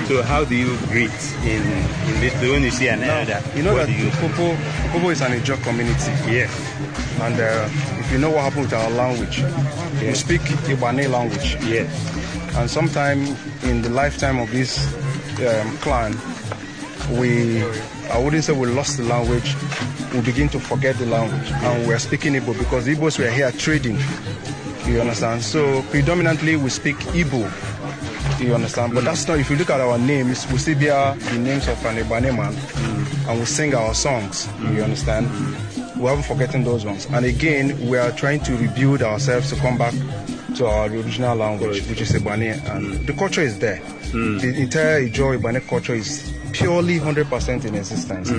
So how do you greet in this? When you see an elder, you know that Popo is an Ijo community. Yes. And if you know what happened with our language, we speak Ibane language. Yes. And sometime in the lifetime of this clan, I wouldn't say we lost the language, we begin to forget the language. And we're speaking Igbo because the Igbos were here trading. You understand? So predominantly we speak Igbo. You understand? But that's not, if you look at our names, we still bear the names of an Ibane man and we sing our songs. You understand? We haven't forgotten those ones. And again, we are trying to rebuild ourselves to come back to our original language, which is Ibane. And the culture is there. The entire Ijo Ibane culture is purely 100% in existence.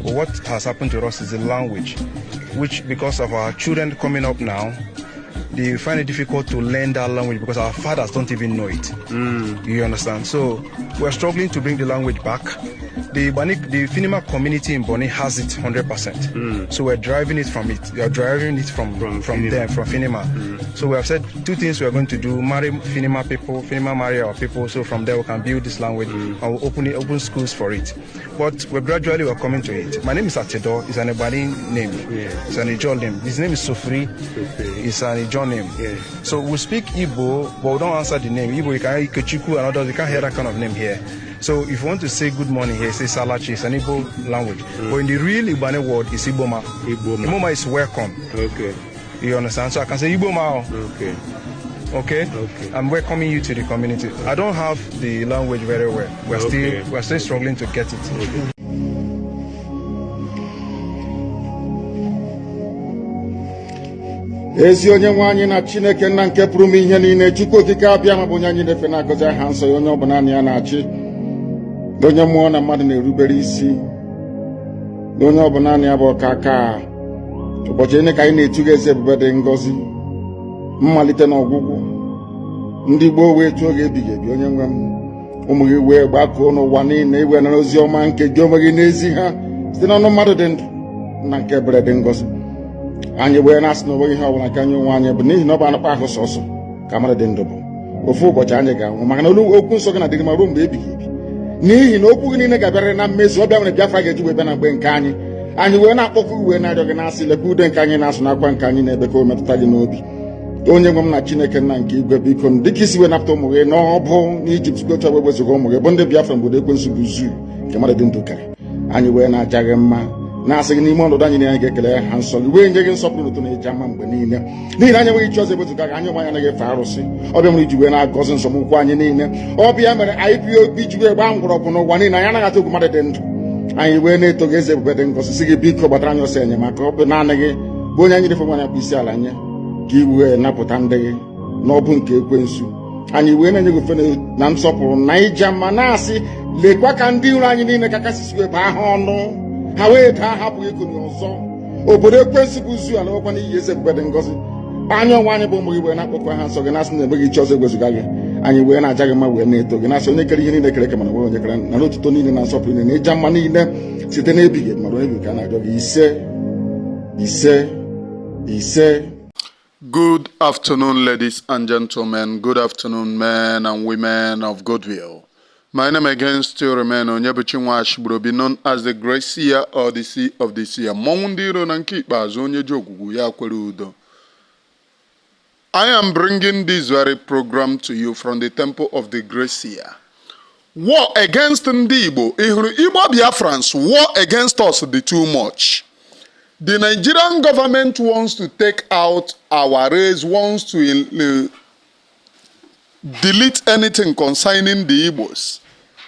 But what has happened to us is the language, which because of our children coming up now, they find it difficult to learn that language because our fathers don't even know it. You understand? So we're struggling to bring the language back. The Finima community in Bonny has it 100%. So we're driving it from it. We are driving it from them, from Finima. So we have said two things we are going to do: marry Finima people, Finima marry our people. So from there we can build this language and we'll open schools for it. But we're gradually coming to it. My name is Atedo. It's an Ibani name. It's an Ijo name. His name is Sofri. It's an Ijo name. So we speak Igbo, but we don't answer the name. Igbo, you can Ikechiku and others. You can't hear that kind of name here. So if you want to say good morning here, say Salachi. It's an Igbo language. But in the real Ibane word, it's Iboma. Iboma is welcome. Okay. You understand? So I can say Iboma. Okay. I'm welcoming you to the community. I don't have the language very well. We're still struggling to get it. Ezi onye nwe anyị na Chineke nna nke pụrụ ihe niile, Chukwu okike abịa ma bụ onye anyị na-efe na-agọzi aha nsọ ya, onye ọbụla na ya na-achị, onye mmụọ na mmadụ na-erubere isi, onye ọbụla na ya bụ ọkaka. Ụbọchị ene ka anyị na-etuga eze ebube dị ngọzi, mmalite na ọgwụgwụ. Ndị gboo wee tụọ gị ebighị ebi, onye nwe m, ụmụ gị wee gbakọọ n'ụwa niile iwe nara ozi ọma nke gị onwe gị n'ezi ha site n'ọnụ mmadụ dị ndụ na nke ebere dị ngọzi. Anyị wee na-asị na onweghị ihe ọbụla ka anyị onwe anyị bụ n'ihi na ọ bụ anụkpa ahụ sọsọ ka mmadụ dị ndụ bụ. Ofu ụbọchị anyị ga-anwụ maka na okwu nsọ gị na-adịghị ma ruo mgbe ebighị ebi, n'ihi na okwu gị niile ga-abịarịrị na mmezu. Ọbịa nwere Biafra ga-eji wee bịa na mgbe nke anyị. Anyị wee na-akpọkụ uwe na-arịọ gị na-asị lekwa ude nke anyị na-asụ n'akwa nke anyị na-ebe ka o metụta gị n'obi. Onye nwe m na Chineke nna nke igwe, biko dịka isi wee napụta ụmụ gị n'ọbụ n'Ijipt gotu wee wezuga ụmụ gị bụ ndị Biafra mgbe ekwensu bụ zuu nke mmadụ dị ndụ kere. Anyị wee na-aja gị mma na-asị gị n'ime ọnọdụ anyị na anyị ga-ekele ha nsọ gị, wee nye gị nsọpụrụ ụtọ na ịja mma mgbe niile, n'ihi na anyị enweghị chi ọzọ ewezuga gị. Anyị nwe anyị anaghị efe arụsị. Ọbịa mere iji wee na-agọzi nsọmụkwụ anyị niile. Ọbịa mere IPOB ji wee gbaa mgbọrọgwụ n'ụwa niile. Anyị anaghị atụ egwu mmadụ dị ndụ. Anyị wee na-eto gị eze ebube dị ngọzi, sị gị biko gbatara anyị ọsọ enyemaka. Ọ bụ naanị gị bụ onye anyị defe nwanya bụ isi ala nye ka i wee napụta ndị gị n'ọbụ nke ekwensu. Anyị wee na-enye gị ofe na nsọpụrụ na ịja mma, na-asị lekwa ka ndị iro anyị niile ka kasị wee baa ha ọnụ, ha wee daa hapụ ekonye ọzọ. Obodo ekwensu bụ zu ala nwekwa n'ihi eze ebube dị ngọzi. Anyị onwe anyị bụ ụmụ gị wee na-akpọkwa ha nsọ gị, na-asị na emeghị chi ọzọ ewezuga gị. Anyị wee na-aja gị mma wee na-eto gị, na-asị onye kere ihe niile kere eke mana wee onye kere na n'otuto niile na nsọpụrụ niile na ịja mma niile site n'ebighị ebi mara ebi ka a na-arịọ gị. Ise. Good afternoon, ladies and gentlemen. Good afternoon, men and women of goodwill. My name again still remains Onyebuchinwa Ashburobi, known as the Great Seer or the Sea of the Seer. Mongundiro Nankipa Zonye Jogugu Yakwerudo. I am bringing this very program to you from the temple of the Great Seer. War against Igbo. Igbo Biafrans, war against us be too much. The Nigerian government wants to take out our race, wants to delete anything concerning the Igbos.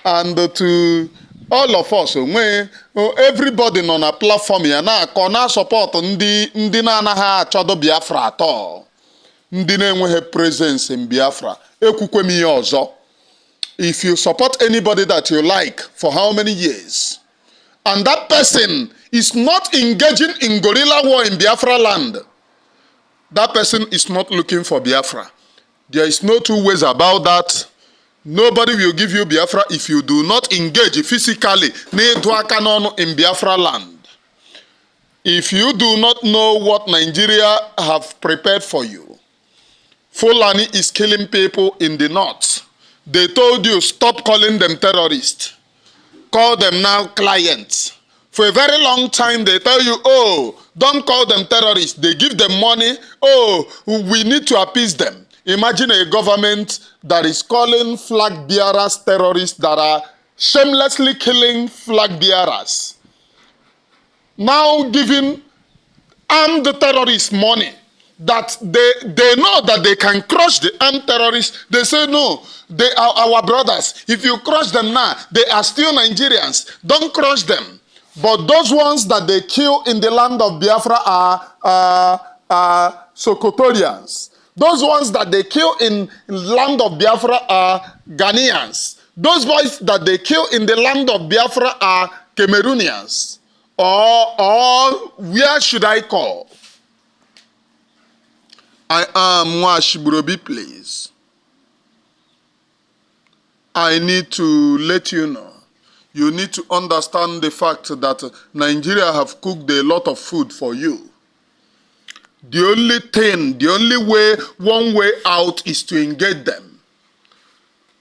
And to all of us, everybody on a platform here now, can support ndị na-anaghị achọdo Biafra at all. Ndị na-enweghị presence in Biafra. Ekwukwe m ihe ọzọ. If you support anybody that you like for how many years, and that person is not engaging in guerrilla war in Biafra land, that person is not looking for Biafra. There is no two ways about that. Nobody will give you Biafra if you do not engage physically in Biafra land. If you do not know what Nigeria have prepared for you, Fulani is killing people in the north. they told you stop calling them terrorists. Call them now clients. For a very long time, they tell you, oh, don't call them terrorists. They give them money. Oh, we need to appease them. Imagine a government that is calling flag bearers terrorists that are shamelessly killing flag bearers. Now giving armed terrorists money that they know that they can crush the armed terrorists. They say, no, they are our brothers. If you crush them now, they are still Nigerians. Don't crush them. But those ones that they kill in the land of Biafra are Sokotorians. Those ones that they kill in land of Biafra are Ghanaians. Those boys that they kill in the land of Biafra are Cameroonians. Or where should I call? I am Mwashiburobi, please. I need to let you know. You need to understand the fact that Nigeria have cooked a lot of food for you. The only thing, the only way, one way out is to engage them.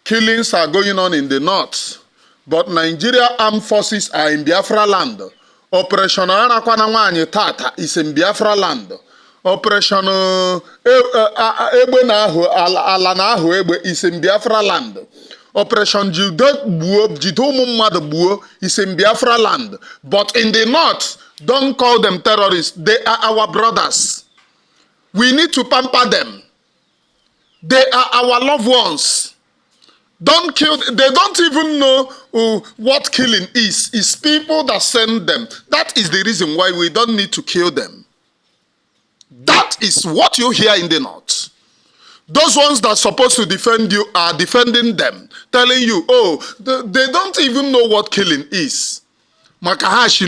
Killings are going on in the north, but Nigeria armed forces are in Biafra land. Operation Anakwanawanye Tata is in Biafra land. Operation Ebe Nahu Alanahu Ebe is in Biafra land. Operation Jidomu Madabuo is in Biafra land. But in the north, don't call them terrorists. They are our brothers. We need to pamper them. They are our loved ones. Don't kill them. They don't even know what killing is. It's people that send them. That is the reason why we don't need to kill them. That is what you hear in the north. Those ones that are supposed to defend you are defending them, telling you, oh, they don't even know what killing is. Makahash,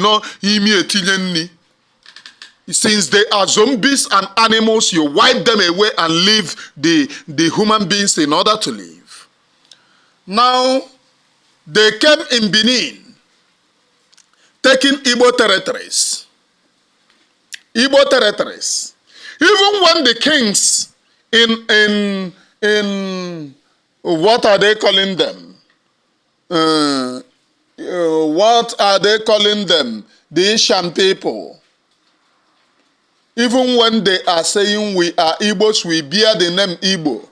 since they are zombies and animals, you wipe them away and leave the human beings in order to live. Now, they came in Benin, taking Igbo territories. Igbo territories. Even when the kings in what are they calling them? What are they calling them? The Asian people. Even when they are saying we are Igbos, we bear the name Igbo.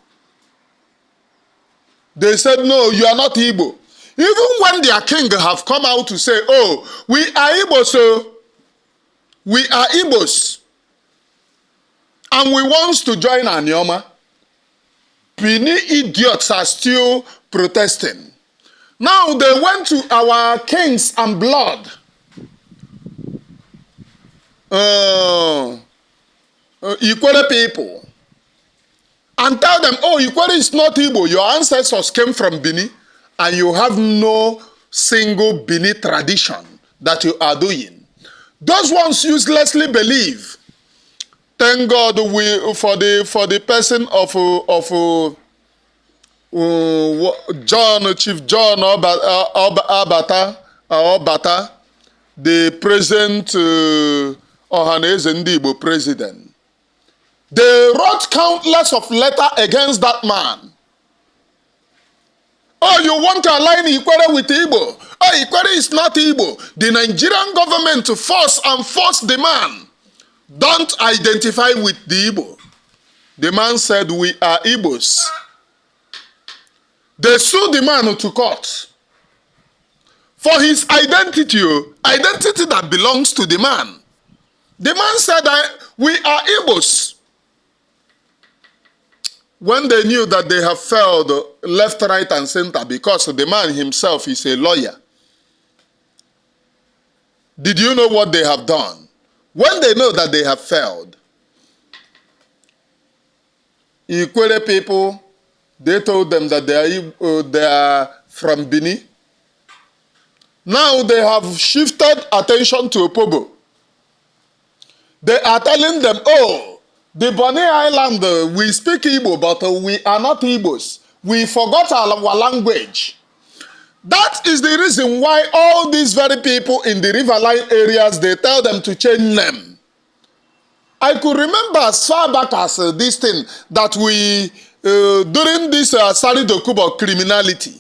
They said, no, you are not Igbo. Even when their king have come out to say, oh, we are Igbos, so we are Igbos. And we want to join Anioma. Benin idiots are still protesting. Now they went to our kings and blood. Ikwere people. And tell them, oh, Ikwere is not Igbo. Your ancestors came from Benin and you have no single Benin tradition that you are doing. Those ones uselessly believe. Thank God for the person of John, Chief John Obata, the present Ohaneze Igbo president. They wrote countless of letters against that man. Oh, you want to align Ikwere with Igbo? Oh, Ikwere is not Igbo. The Nigerian government forced the man. Don't identify with the Igbo. The man said, we are Igbos. They sued the man to court for his identity that belongs to the man. The man said, we are Igbos. When they knew that they have failed left, right, and center because the man himself is a lawyer, did you know what they have done? When they know that they have failed, Ikwere people, they told them that they are from Benin. Now they have shifted attention to Opobo. They are telling them, oh, the Bonny Island, we speak Igbo, but we are not Igbos. We forgot our language. That is the reason why all these very people in the riverine areas, they tell them to change them. I could remember as far back as this thing that we during this Sari Dokubo criminality,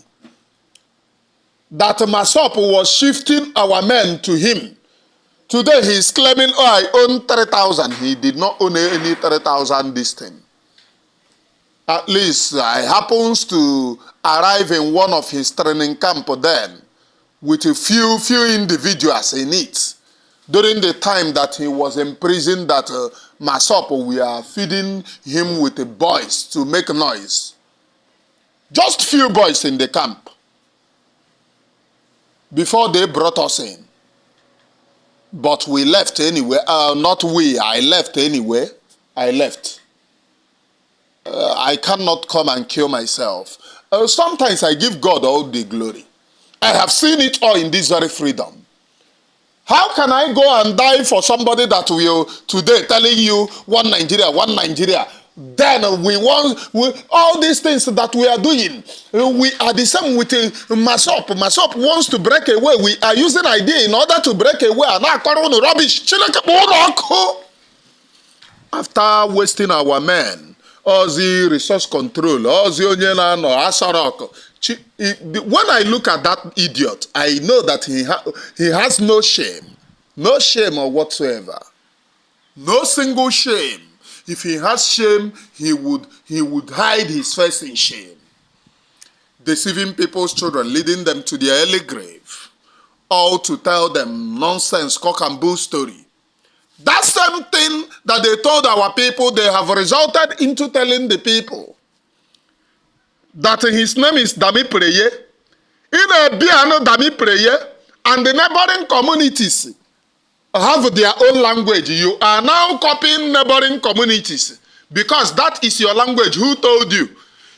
that Masop was shifting our men to him. Today he is claiming, oh, I own 3,000. He did not own any 3,000 this time. At least I happens to arrive in one of his training camp then with a few individuals in it. During the time that he was in prison, that Masop, we are feeding him with the boys to make noise. Just few boys in the camp. Before they brought us in. But we left anyway. Not we, I left anyway. I left. I cannot come and kill myself. Sometimes I give God all the glory. I have seen it all in this very freedom. How can I go and die for somebody that will today telling you one Nigeria, one Nigeria? Then we want all these things that we are doing. We are the same with Masop. Masop wants to break away. We are using idea in order to break away. And now rubbish. After wasting our men, all the resource control, all the onion or asarok. When I look at that idiot, I know that he has no shame. No shame or whatsoever. No single shame. If he has shame, he would hide his face in shame. Deceiving people's children, leading them to their early grave. All to tell them nonsense, cock and bull story. That same thing that they told our people, they have resulted into telling the people that his name is Dami Preye. In a Biano Dami Preye, and the neighboring communities have their own language. You are now copying neighboring communities because that is your language. Who told you?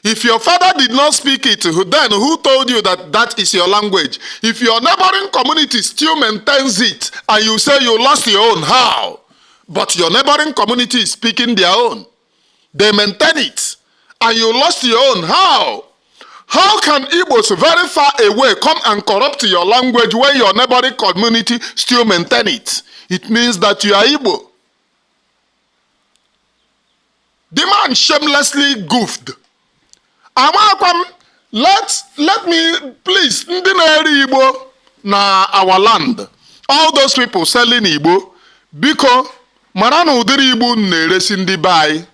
If your father did not speak it, then who told you that that is your language? If your neighboring community still maintains it and you say you lost your own, how? But your neighboring community is speaking their own. They maintain it and you lost your own, how? How can Igbos very far away come and corrupt your language when your neighboring community still maintain it? It means that you are Igbo. The man shamelessly goofed. Let me, please, ndị na-eri Igbo na our land. All those people selling Igbo, biko, mara na udiri Igbo na-eresi ndị bai.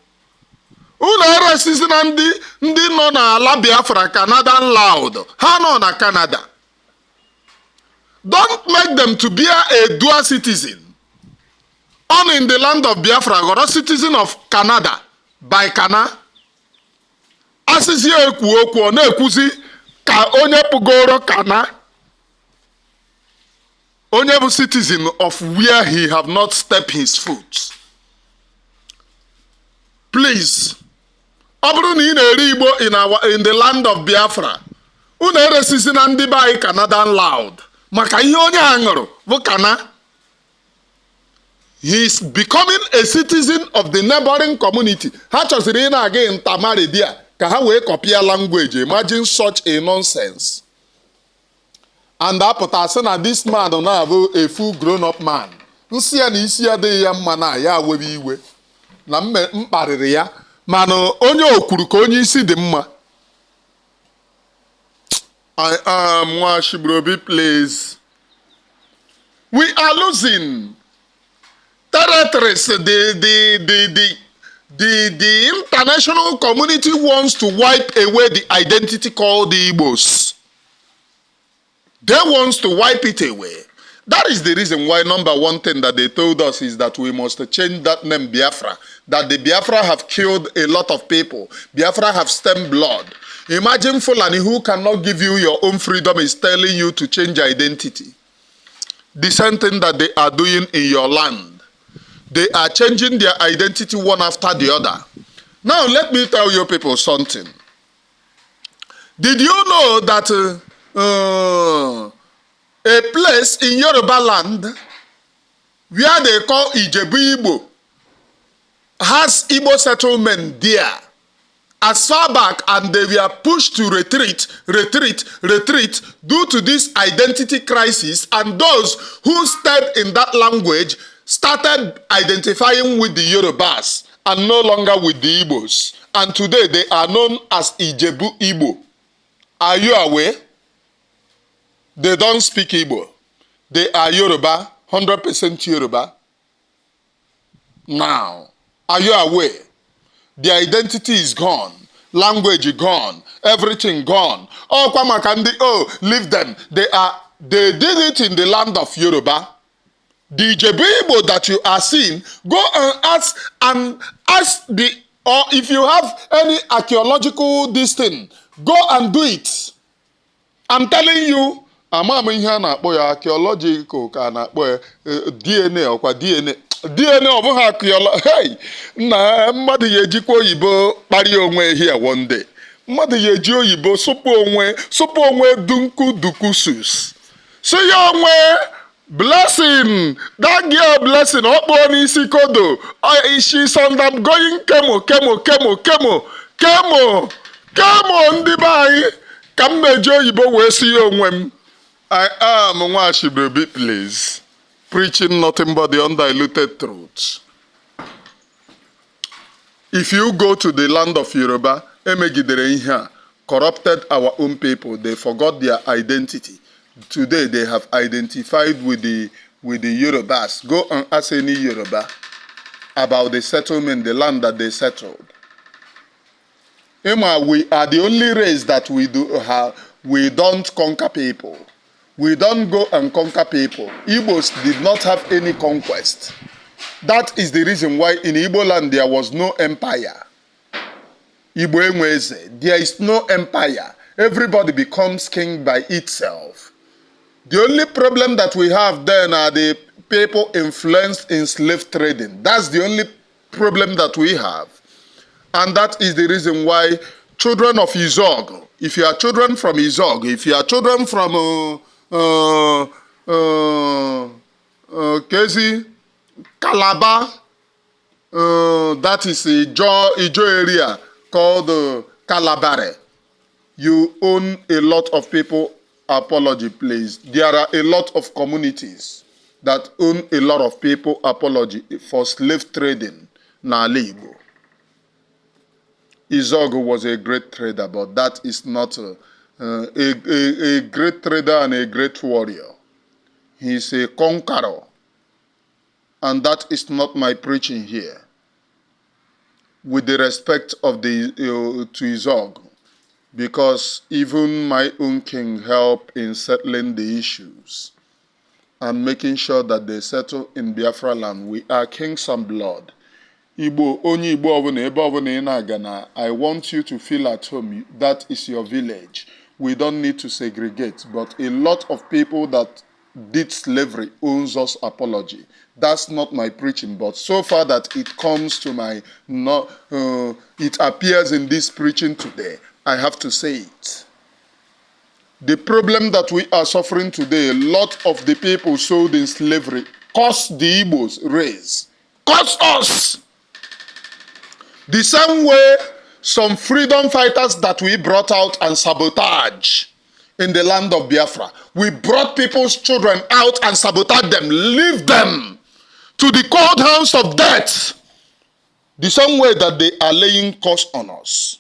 Unu eresizi na ndị nọ na ala Biafra, Canadian loud. Ha nọ na Canada. Don't make them to be a dual citizen. On in the land of Biafra, got a citizen of Canada by Kana. Asisi ekwu okwu ọ na-ekwuzi ka onye pụgoro Kana. Onye bụ citizen of where he have not stepped his foot. Please. Ọ bụrụ na ị na-eri Igbo in the land of Biafra, unu eresizi na ndị be anyị Canadian loud maka ihe onye a ṅụrụ bụ Kana. He is becoming a citizen of the neighboring community. Ha chọsiri ị na-aga ntamari dia ka ha wee copy language. Imagine such a nonsense. And apụta sị na this man na-abụ a full grown up man. Nsị ya na isi ya adịghị ya mma na ya webe iwe na mkparịrị ya. Mana onye okwuru ka onye isi dị mma. I am Nwashibrobi, please. We are losing territories. The international community wants to wipe away the identity called the Igbos. They want to wipe it away. That is the reason why number one thing that they told us is that we must change that name Biafra. That the Biafra have killed a lot of people. Biafra have stemmed blood. Imagine Fulani who cannot give you your own freedom is telling you to change identity. The same thing that they are doing in your land. They are changing their identity one after the other. Now let me tell you people something. Did you know that a place in Yoruba land where they call Ijebu Igbo has Igbo settlement there as far back, and they were pushed to retreat due to this identity crisis, and those who stayed in that language started identifying with the Yorubas and no longer with the Igbos. And today they are known as Ijebu Igbo. Are you aware? They don't speak Igbo. They are Yoruba, 100% Yoruba. Now, are you aware? Their identity is gone. Language gone. Everything gone. Oh, Kwamakandi, oh, leave them. They did it in the land of Yoruba. The Ijebu Igbo that you are seeing, go and ask or if you have any archaeological this thing, go and do it. I'm telling you, amam ihe a na-akpọ ya archaeological ka na-akpọ ya DNA ọkwa DNA ọ bụghị archaeological. Hey, na mmadụ ya ejikwa oyibo kparịa onwe here one day. Mmadụ ya eji oyibo supu onwe dunku dukusus. So ya onwe blessing, that girl blessing, ọkpọ n'isi kodo. She's on them going kemo ndị be anyị. Ka m meji oyibo wee si ya onwe m. I am Nwashibrebi, please. Preaching nothing but the undiluted truth. If you go to the land of Yoruba, emegidere ihe a, corrupted our own people. They forgot their identity. Today they have identified with the Yorubas. Go and ask any Yoruba about the settlement, the land that they settled. Emma, we are the only race that we don't conquer people. We don't go and conquer people. Igbos did not have any conquest. That is the reason why in Igbo land there was no empire. Igbo enweze, there is no empire. Everybody becomes king by itself. The only problem that we have then are the people influenced in slave trading. That's the only problem that we have. And that is the reason why children of Izog, if you are children from Izog, if you are children from Kezi, Calabar, that is a Ijo area called Calabare, you own a lot of people. Apology, please. There are a lot of communities that own a lot of people. Apology for slave trading. N'ala Igbo. Izogo was a great trader, but that is not a great trader and a great warrior. He is a conqueror. And that is not my preaching here. With the respect of to Izogo, because even my own king helped in settling the issues and making sure that they settle in Biafra land. We are kings and blood. Igbo, only Igbo ọbụna ebe ọbụna ị na-aga na, I want you to feel at home. That is your village. We don't need to segregate, but a lot of people that did slavery owns us apology. That's not my preaching, but so far that it comes to my, it appears in this preaching today, I have to say it. The problem that we are suffering today, a lot of the people sold in slavery cost the Igbos raise. Cost us! The same way some freedom fighters that we brought out and sabotage in the land of Biafra. We brought people's children out and sabotaged them, leave them to the cold hands of death. The same way that they are laying curse on us.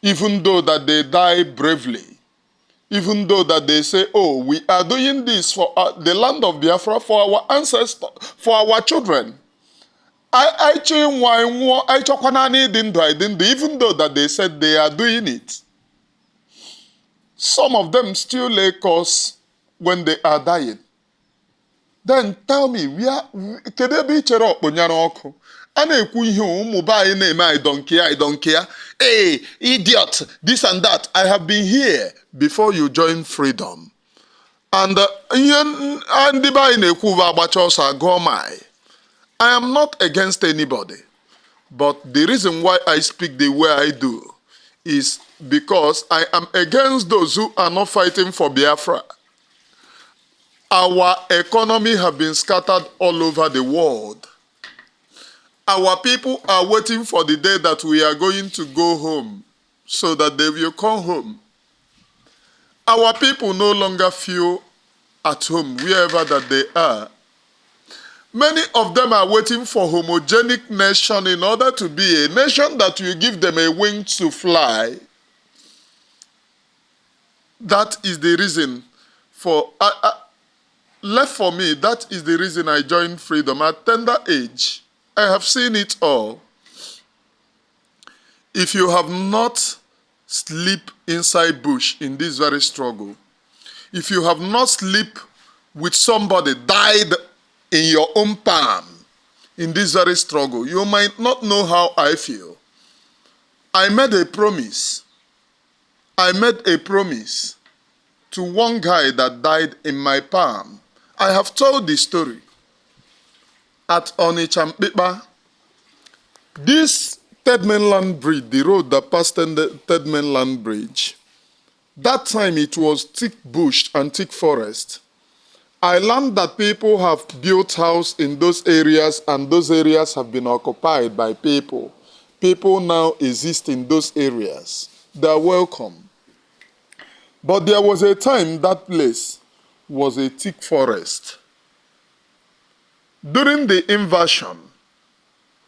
Even though that they die bravely. Even though that they say, oh, we are doing this for the land of Biafra, for our ancestors, for our children. Even though that they said they are doing it. Some of them still lay curse when they are dying. Then tell me, I don't care. Hey, idiot, this and that. I have been here before you joined freedom. And I am not against anybody. But the reason why I speak the way I do is because I am against those who are not fighting for Biafra. Our economy has been scattered all over the world. Our people are waiting for the day that we are going to go home so that they will come home. Our people no longer feel at home wherever that they are. Many of them are waiting for homogenic nation in order to be a nation that will give them a wing to fly. That is the reason for, left for me, that is the reason I joined Freedom. At tender age, I have seen it all. If you have not slept inside bush in this very struggle, if you have not slept with somebody died in your own palm in this very struggle, you might not know how I feel. I made a promise. I made a promise to one guy that died in my palm. I have told the story at Onitsha Mpipa. This Third Mainland Bridge, the road that passed in the Third Mainland Bridge, that time it was thick bush and thick forest. I learned that people have built houses in those areas and those areas have been occupied by people. People now exist in those areas. They are welcome. But there was a time that place was a thick forest. During the invasion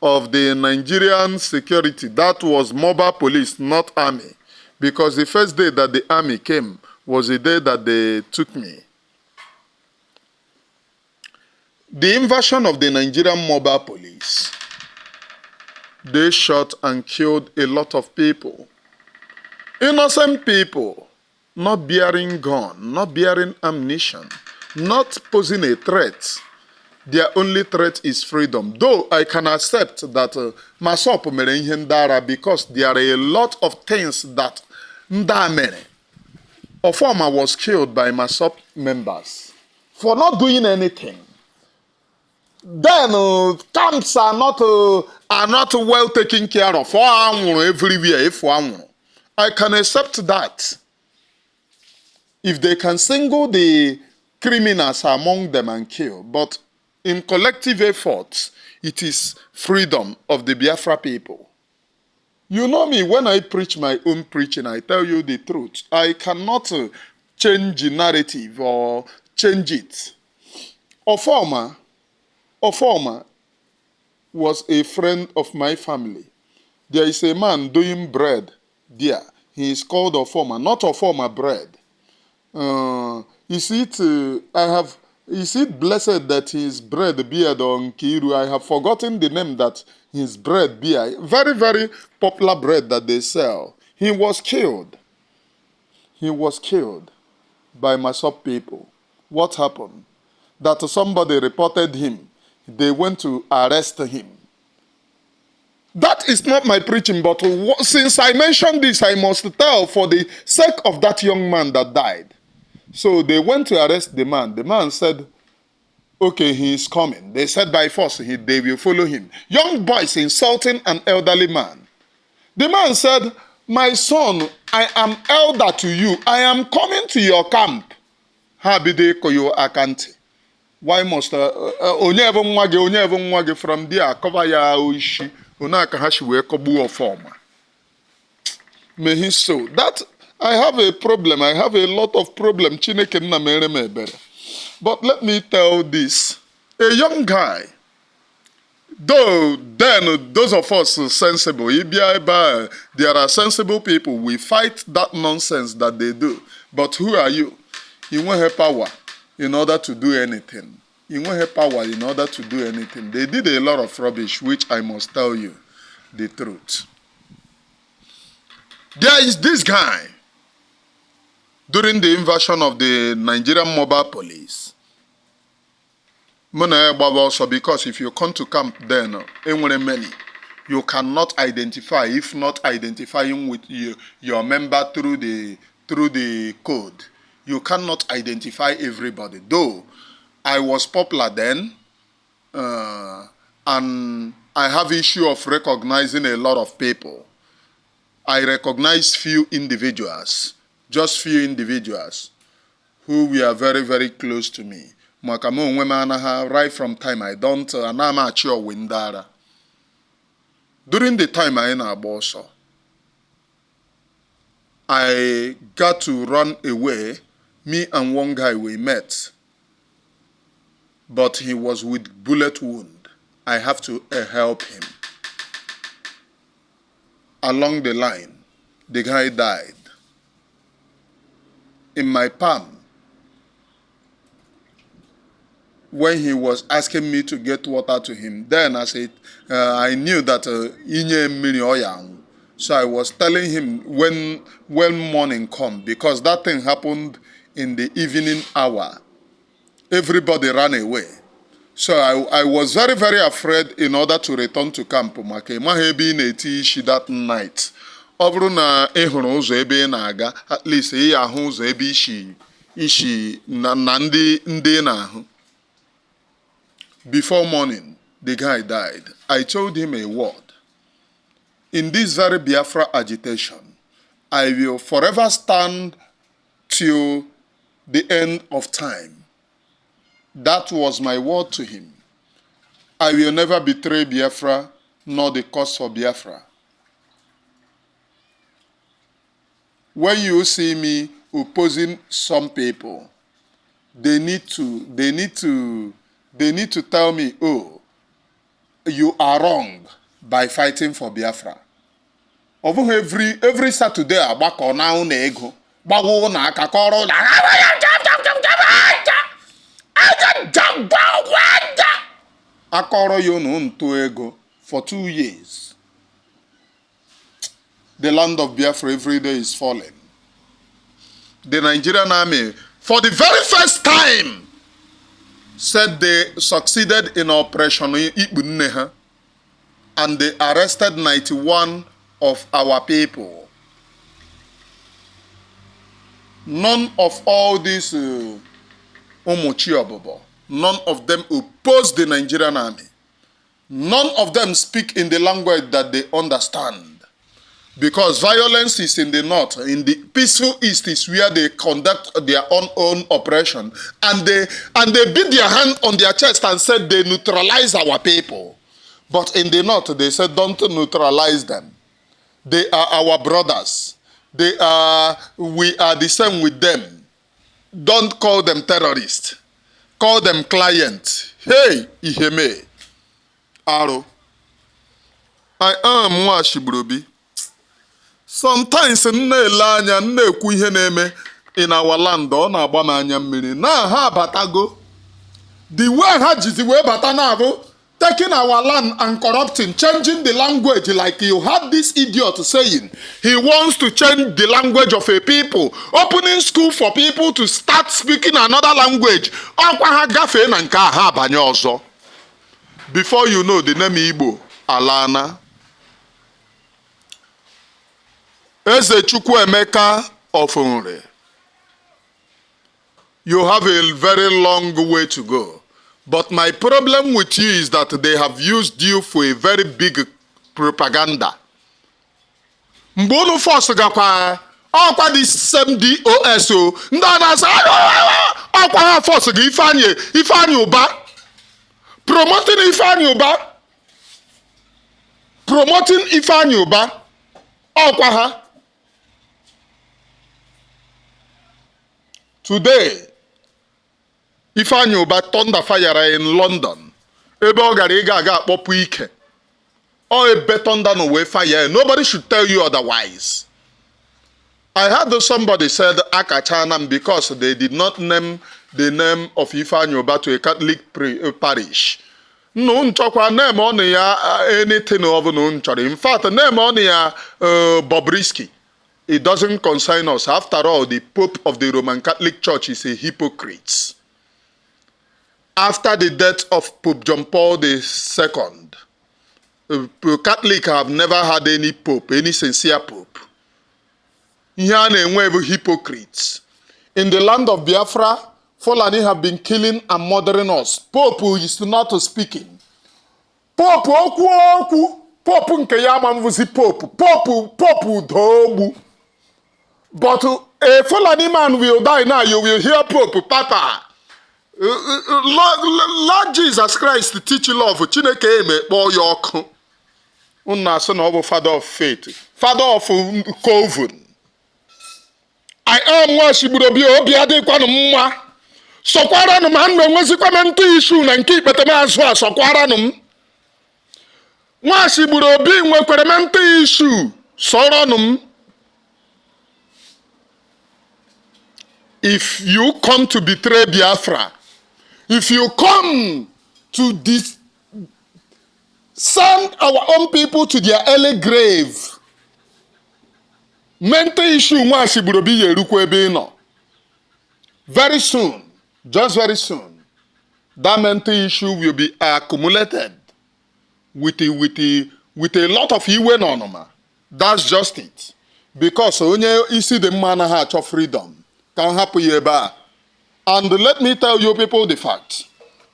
of the Nigerian security, that was mobile police, not army, because the first day that the army came was the day that they took me. The invasion of the Nigerian mobile police, they shot and killed a lot of people. Innocent people, not bearing gun, not bearing ammunition, not posing a threat. Their only threat is freedom. Though I can accept that Masop mere ihe ndara because there are a lot of things that nda mere. Ofoma was killed by Masop members for not doing anything. Then camps are not well taken care of. Everywhere. I can accept that. If they can single the criminals among them and kill, but in collective efforts, it is freedom of the Biafra people. You know me, when I preach my own preaching, I tell you the truth. I cannot change the narrative or change it. Ofoma was a friend of my family. There is a man doing bread there. He is called Ofoma, not Ofoma bread. Is it blessed that his bread beard on Kiru? I have forgotten the name that his bread beard. Very, very popular bread that they sell. He was killed. He was killed by Masop people. What happened? That somebody reported him. They went to arrest him. That is not my preaching, but since I mentioned this, I must tell for the sake of that young man that died. So they went to arrest the man. The man said, okay, he is coming. They said by force, they will follow him. Young boys insulting an elderly man. The man said, my son, I am elder to you. I am coming to your camp. Habide koyo akanti. Why must onye even mwage from there cover ya oishi onaka hashi we kobu ofoma. May he so that I have a problem. I have a lot of problem. Chineke nna mere me ebere. But let me tell this: a young guy, though then those of us sensible, there are sensible people. We fight that nonsense that they do. But who are you? You won't have power in order to do anything. You won't have power in order to do anything. They did a lot of rubbish, which I must tell you the truth. There is this guy, during the invasion of the Nigerian mobile police. Also, because if you come to camp then, many, you cannot identify, if not identifying with your member through the code. You cannot identify everybody. Though I was popular then, and I have issue of recognizing a lot of people. I recognize few individuals, just few individuals, who were very, very close to me. Right from time I don't, and I'm actually windara. During the time I in Aboso, I got to run away. Me and one guy we met. but he was with bullet wound. I have to help him. Along the line, the guy died. In my palm, when he was asking me to get water to him, then I said, I knew that so I was telling him when morning come, because that thing happened in the evening hour. Everybody ran away. So I was very, very afraid in order to return to camp. That night. At least before morning, the guy died. I told him a word. In this very Biafra agitation, I will forever stand till the end of time. That was my word to him. I will never betray Biafra, nor the cause for Biafra. When you see me opposing some people, they need to tell me, oh, you are wrong by fighting for Biafra. Over every Saturday, agbako na una ego, gbawo na akakoro na akoro yo no nto ego for 2 years. The land of Biafra every day is falling. The Nigerian army, for the very first time, said they succeeded in Operation Igbo, and they arrested 91 of our people. None of all these Omochiobobo, none of them opposed the Nigerian army. None of them speak in the language that they understand. Because violence is in the north, in the peaceful east is where they conduct their own operation. And they beat their hand on their chest and said they neutralize our people. But in the north, they said don't neutralize them. They are our brothers. We are the same with them. Don't call them terrorists. Call them clients. Hey, Iheme. Aro. I am Mwashibrobi. Sometimes in our land, the way Haji way Batanavo, taking our land and corrupting, changing the language, like you had this idiot saying, he wants to change the language of a people, opening school for people to start speaking another language. Before you know the name Igbo, Alana. Eze Chukwuemeka of Unre. You have a very long way to go. But my problem with you is that they have used you for a very big propaganda. Mbono force gakwa okwa the same DOSO ndana sa okwa force ga Ifeanyi Uba promoting Ifeanyi Uba okwa ha. Today, Ifeanyi Uba thunder fire in London. Ebe ogari ga popu ike. Or ebe thunder no way fire. Nobody should tell you otherwise. I heard somebody said Akachanam because they did not name the name of Ifeanyi Uba to a Catholic parish. No nchokwa name on ya anything of no nchori. In fact, name on ya Bobrisky. It doesn't concern us. After all, the Pope of the Roman Catholic Church is a hypocrite. After the death of Pope John Paul II, Catholics have never had any Pope, any sincere Pope. Here hypocrites. In the land of Biafra, Fulani have been killing and murdering us. Pope is not speaking. Pope oku. Pope nke ya mamvuzi Pope. Pope dobu. But a Fulani man will die now. You will hear Pope, Papa. Lord Jesus Christ teach love. Chineke eme kpo yoku. Unna son of father of faith. Father of coven. I am Washiburobi Obiade Kwanumwa. sọkwaranụ m, anụ enwezikwa m ntụ ishu na nke ikpetemazụ a, sọkwaranụ m. Nwashi gburu obi nwekwara m ntụ ishu, sọrọnụ m. If you come to betray Biafra, if you come to send our own people to their early grave, mental issue Nwashi gburu obi yerukwa ebe ị nọ. Very soon, just very soon, that mental issue will be accumulated with a lot of iwe na ọnụma. That's just it. Because onye isi dị mma anaghị achọ freedom. Can happen here. And let me tell you people the fact.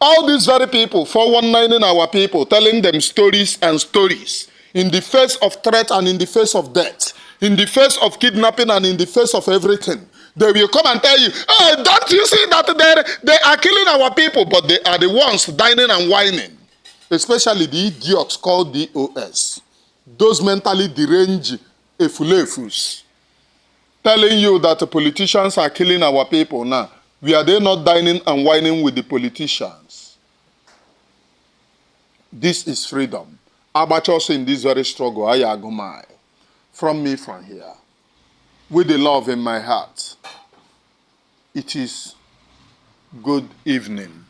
All these very people, 419ing our people, telling them stories and stories, in the face of threat and in the face of death, in the face of kidnapping and in the face of everything, they will come and tell you, oh, don't you see that they are killing our people, but they are the ones dining and whining. Especially the idiots called DOS. Those mentally deranged efulefus. Telling you that the politicians are killing our people now. We are they not dining and whining with the politicians? This is freedom. Abachos in this very struggle, Ayagomai. From me from here. With the love in my heart. It is good evening.